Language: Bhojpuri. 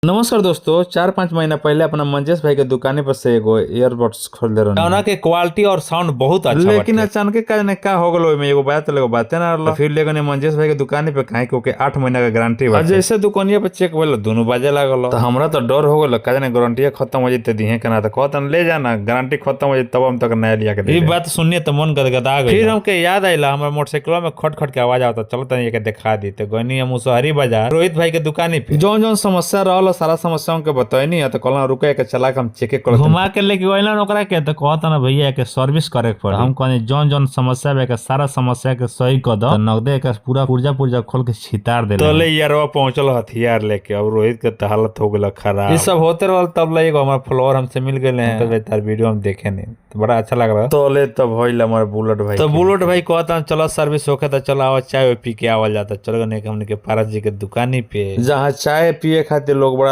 नमस्कार दोस्तों, 4-5 महीना पहले अपना मंजेश भाई के दुकाने पर से एगो ईयरबड्स खरीदले रहनी। गाना के क्वालिटी और साउंड बहुत अच्छा लेकिन बाटे। अचानक का जाने का हो गलो ओइमे एगो बात एगो बाते ना रहल। फिर ले गने मंजेश भाई के दुकाने पे काहे के ओके 8 महीना का गारंटी बाटे। जैसे दुकानिया पे चेक भेल दोनों बाजे लागल तो हमरा तो डर हो गेल का जाने गारंटी खत्म हो जते दिहे केना त कहतन ले जाना गारंटी खत्म हो जते तब हम तक नया लिया के दे ई देब। बात सुनिए तो मन गदगदा गइल। फिर हमके याद आइला हमर मोटरसाइकिलवा में खट खट के आवाज आवता, चलो तनी एके देखा दी। तो गनी हम मुसहरी बाजार रोहित भाई के दुकानी पे जौन जौन समस्या रहल सारा समस्या उनके बतैनी त कहलन रुके के चला के हम चेके करत। घुमा के लेके गइलन ओकरा के तो कहत ना भैया के सर्विस करे के पड़ी। हम कहनी जौन जौन समस्या बा के सारा समस्या के सही क दो। नगदे के पूरा पुर्जा पुर्जा खोल के छितार देले। तले यारवा पहुंचल हथियार लेके। अब रोहित के त हालत हो गेल खराब। ई सब होते रहल तब ला एगो हमार फॉलोअर हमसे मिल गेले हैं। तो भाई तार वीडियो हम देखे नहीं तो बड़ा अच्छा लग रहा। तले तब होइल हमार बुलेट भाई। तो बुलेट भाई कहता चलो सर्विस होखे त चलो आओ चाय वाय पी के आवल जाता। चल गने हमने के पारस जी के दुकानी पे जहाँ चाय पिए खातिर लोग बड़ा